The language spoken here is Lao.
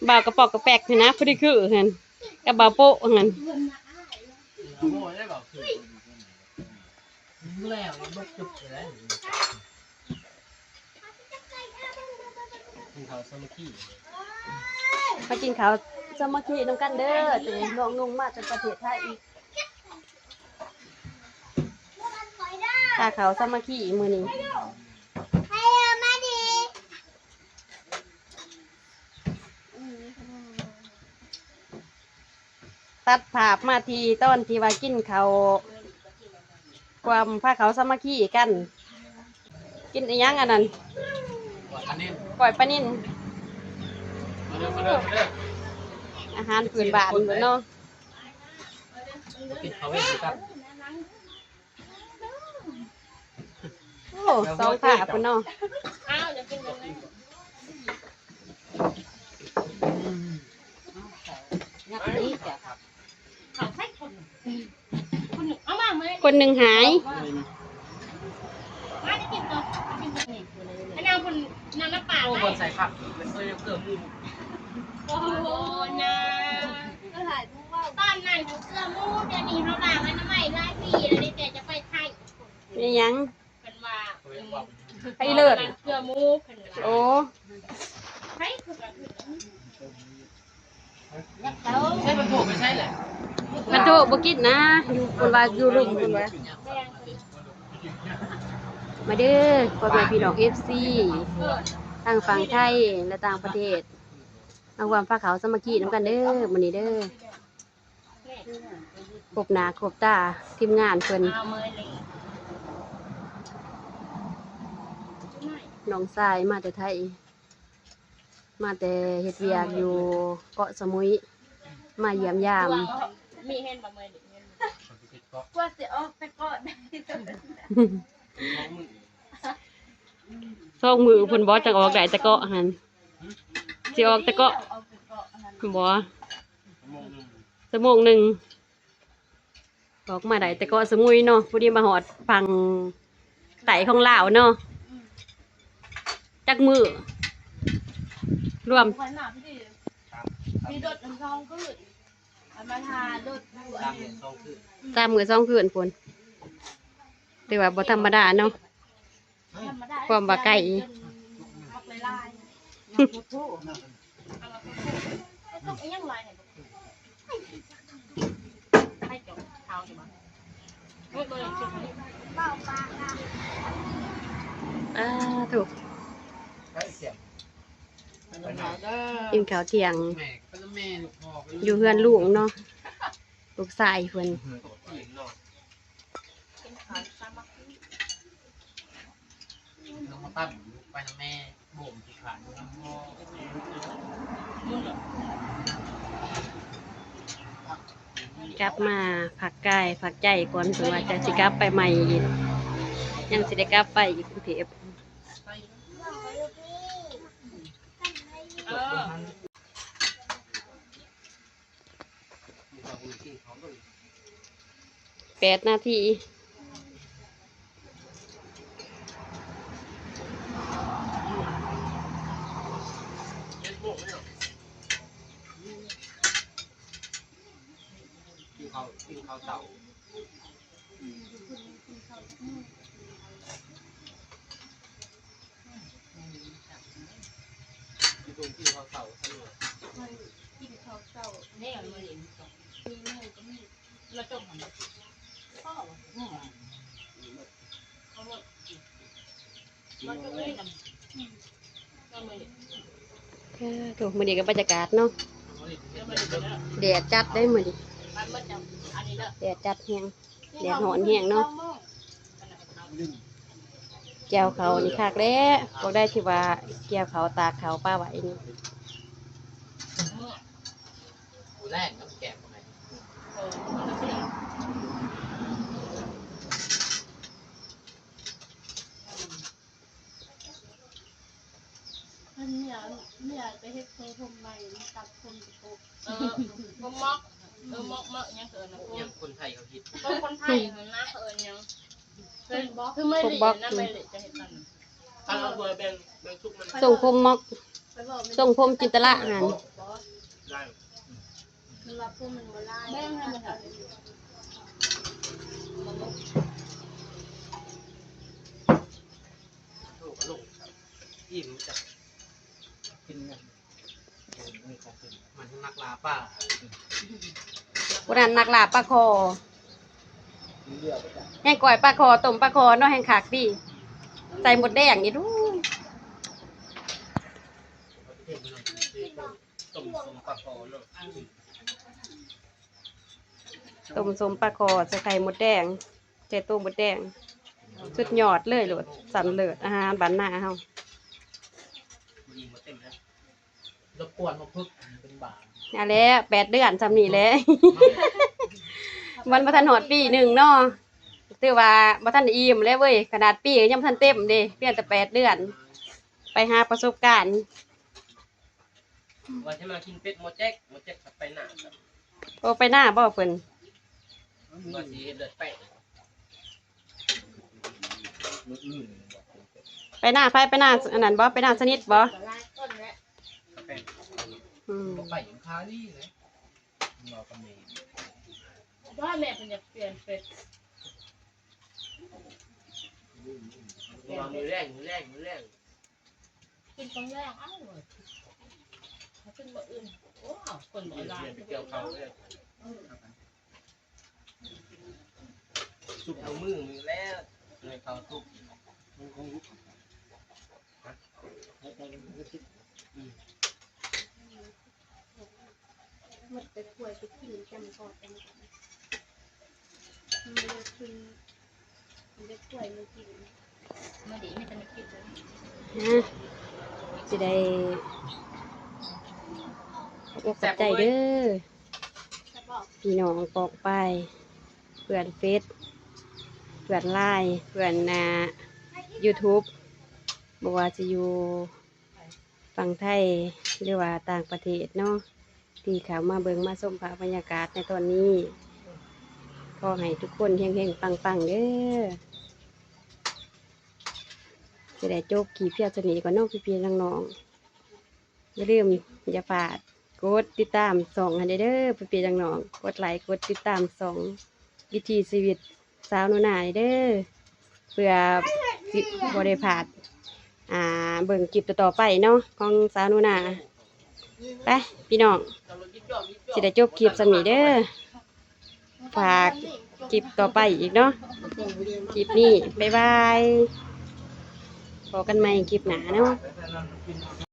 ປ່າວກະປອກກະແປກຫັ້ນນະ ພໍດີຄືຫັ້ນ ກັບບ່າວໂປ້ຫັ້ນ. ກິນເຂົ້າສາມັກຄີ ມາກິນເຂົ້າສາມັກຄີນຳກັນເດີ ເປັນນ້ອງນຸ່ງມາຈາກປະເທດໄທອີກ ພາເຂົ້າສາມັກຄີມື້ນີ້. ຕັດພາບມາທີ່ຕອນທີ່ວ່າກິນເຂົ້າ ຄວາມພາເຂົ້າສາມັກຄີກັນ. ກິນອີ່ຫຍັງອັນນັ້ນ? ກ້ອຍປານິນ ກ້ອຍປານິນ ມາເດີ ມາເດີ ມາເດີ ອາຫານພື້ນບ້ານເນາະ. ກິນເຂົ້າເວັນຄືກັນ. ໂອ້ ສອງພາພຸ້ນເນາະ. ຄົນໜຶ່ງຫາຍ. ໂອ້ ນາງຄົນ ນາງນ້ຳປາ ໂອ້ ໄປ ຄົນໃສ່ຜັກ ເປັນເກືອໝູ. ໂອ້ໂຫ ນາ ຕອນນັ້ນເກືອໝູ ດຽວນີ້ເຮົາລ້າງອະນາໄມຫຼາຍປີແລ້ວເດ້ ແຕ່ຈະໄປໄທ. ເປັນຫຍັງ? ເພິ່ນວ່າ ໄພເລີດ ເກືອໝູ ເພິ່ນວ່າ. ໂອ້ ໃຜຄືກັນ ໃຊ້ມັນໂທກໄປໃຊ້ແຫຼະ ມັນໂທກບໍ່ກິນນະ ຢູ່ ເພິ່ນວ່າຢູ່ລຸ່ມ ເພິ່ນວ່າ. ມາເດີ ພໍ່ແມ່ພີ່ນ້ອງເອັຟຊີ ທັງຝັ່ງໄທ ແລະ ຕ່າງປະເທດ ມາຮ່ວມພາເຂົ້າສາມັກຄີນຳກັນເດີ ມື້ນີ້ເດີ. ຄົບໜ້າຄົບຕາທີມງານເພິ່ນ ນ້ອງຊາຍມາແຕ່ໄທ ມາແຕ່ເຮັດວຽກຢູ່ເກາະສະມຸຍ ມາຢ້ຽມຢາມ. ມີເຫັນບໍ່ເມື່ອນີ້ ເຫັນບໍ່? ກວ່າຊິອອກແຕ່ເກາະໄດ້ ສອງມື້ພຸ້ນບໍ່ ຈັ່ງອອກໄດ້ແຕ່ເກາະຫັ້ນ ຊິອອກແຕ່ເກາະ ບໍ່ ຊົ່ວໂມງໜຶ່ງ ອອກມາໄດ້ແຕ່ເກາະສະມຸຍເນາະ ພໍດີມາຮອດຝັ່ງໃຕ້ຂອງລາວເນາະ. ຈັກມື້ລວມ ຂ້ອຍມາພໍດີ ມີລົດນຳສອງຄືນ ຂ້ອຍມາຖ້າລົດຢູ່ ສາມມື້ສອງຄືນ ສາມມື້ສອງຄືນພຸ້ນ ຖືວ່າບໍ່ທຳມະດາເນາະ. ຄວາມວ່າໄກ ອາ ທຸກ ກິນເຂົ້າທ່ຽງຢູ່ເຮືອນລຸງເນາະ ລູກຊາຍເພິ່ນ. ລົງມາປັ້ນລູກໄປນຳແມ່ ໂບມທີ່ຂາດຢູ່ນຳພໍ່ ກັບມາພັກກາຍພັກໃຈກ່ອນ ເພິ່ນວ່າຈະຊິກັບໄປໃໝ່ອີກ ຍັງຊິໄດ້ກັບໄປອີກກຸງເທບ. ແປດນາທີ ກິນເຂົ້າ ກິນເຂົ້າເຊົ້າ. ເອີ ໂອ້ ມື້ນີ້ກໍບັນຍາກາດເນາະ ແດດຈັດເດ້ມື້ນີ້ ແດດຈັດແຮງ ແດດຮ້ອນແຮງເນາະ. ກ່ຽວເຂົ້ານີ້ຄັກແຫຼະ ພວກໃດທີ່ວ່າກ່ຽວເຂົ້າ ຕາກເຂົ້າປະໄວ້ນີ້ ອັນເມຍ ເມຍໄປເຮັດໂຊຜົມໃໝ່ ຕັດຜົມກະໂປະ ເອີ ຜົມມັອກ ເອີ ມັອກ ມັອກຫຍັງເອີ້ນນະ ຫຍັງຄົນໄທເຂົາເຮັດ ຄົນໄທຫັ້ນນະ ເຂົາເອີ້ນຫຍັງ ຄືເມລີນະ ເມລີຈະເຮັດອັນນັ້ນ ອັນເອົາຖ້ວຍແບ່ງ ແບ່ງຊຸບມັນ ຊົງຜົມມັອກ ຊົງຜົມຈິນຕະລະຫັ້ນ. ວ່າຜູ້ມັນບໍ່ຫຼາຍ ແບ່ງໃຫ້ມັນເຖາະ ອີ່ມ ຈັກກິນຫຍັງ ມັນມັກລາປາ ຜູ້ນັ້ນມັກລາບປາຄໍ ແຮ່ງກ້ອຍປາຄໍ ຕົ້ມປາຄໍເນາະ ແຮ່ງຄັກດີ ໃສ່ມົດແດງອີກດູ ຕົ້ມສົ້ມປາຄໍເນາະ ຕົ້ມສົ້ມປາຄໍໃສ່ໄຂ່ມົດແດງ ໃສ່ໂຕມົດແດງ ສຸດຍອດເລີຍໂລດ ຊັ້ນເລີດ ອາຫານບ້ານນາເຮົາ ມື້ນີ້ບໍ່ເຕັມແລ້ວ ລົບກວນມາຝຶກເປັນບາ ນັ້ນແຫຼະ ແປດເດືອນຊ່ຳນີ້ແຫຼະ ມັນບໍ່ທັນຮອດປີໜຶ່ງເນາະ ຖືວ່າບໍ່ທັນໄດ້ອີ່ມແລ້ວເວີຍ ຂະໜາດປີກໍຍັງບໍ່ທັນເຕັມເດ້ ພຽງແຕ່ແປດເດືອນ ໄປຫາປະສົບການ ວ່າຊິມາກິນເປັດໝໍແຈັກ ໝໍແຈັກໄປນາ ໂອ ໄປນາບໍ່ເພິ່ນ ວ່າຊິເຮັດເລືອດແປງ ໄປນາໃຜ ໄປນາອັນນັ້ນບໍ່ ໄປນາສະໜິດບໍ່ ອືມ ບໍ່ໄປຫຍັງຄານີ້ແຫຼະ ເວົ້າກັບແມ່ ວ່າແມ່ເພິ່ນຢາກປ່ຽນເປັດ ວ່າມື້ແລງ ມື້ແລງ ມື້ແລງ ກິນຕອນແລງ ອ້າວ ກິນມື້ອື່ນ ໂອ້ ຄົນບໍ່ຫຼາຍ ໄປກ່ຽວເຂົ້າເລີຍ ສຸກມື້ມື້ແລ້ວ ເລີຍເຂົ້າສຸກ ໝົດແຕ່ຖ້ວຍໄປກິນ ຈຳກໍຈຳກັນ ມັນບໍ່ໄດ້ກິນ ມັນໄດ້ຖ້ວຍມັນກິນ ມາດີ ມີແຕ່ມາກິນ ຮະ ຊິໄດ້ຂອບອົກຂອບໃຈເດີ້ ແຊບບໍ່? ພີ່ນ້ອງປອງປາຍ ເພື່ອນເຟສ ເພື່ອນລາຍ ເພື່ອນ ອ່າ ຢູທູບ ບໍ່ວ່າຊິຢູ່ ຝັ່ງໄທ ຫຼືວ່າຕ່າງປະເທດເນາະ ທີ່ເຂົ້າມາເບິ່ງມາຊົມພາບບັນຍາກາດໃນຕອນນີ້ ຂໍໃຫ້ທຸກຄົນເຮັງໆ ປັງໆ ເດີ້ ຈະໄດ້ຈົບຄລິບພຽງເທົ່ານີ້ກ່ອນເນາະ ພີ່ໆ ນ້ອງໆ ຢ່າລືມ ຢ່າພາດກົດຕິດຕາມຊ່ອງໃຫ້ແດ່ເດີ້ ພີ່ໆ ນ້ອງໆ ກົດໄລກົດຕິດຕາມຊ່ອງວິຖີຊີວິດ ສາວໜູນາເດີ ເພື່ອຊິບໍ່ໄດ້ພາດ ອ່າ ເບິ່ງຄລິບຕໍ່ໆໄປເນາະ ຂອງສາວໜູນາ. ໄປພີ່ນ້ອງ ຊິໄດ້ຈົບຄລິບສ່ຳນີ້ເດີ ຝາກຄລິບຕໍ່ໄປອີກເນາະ ຄລິບນີ້ ບາຍບາຍ ພໍ້ກັນໃໝ່ຄລິບໜ້າເນາະ.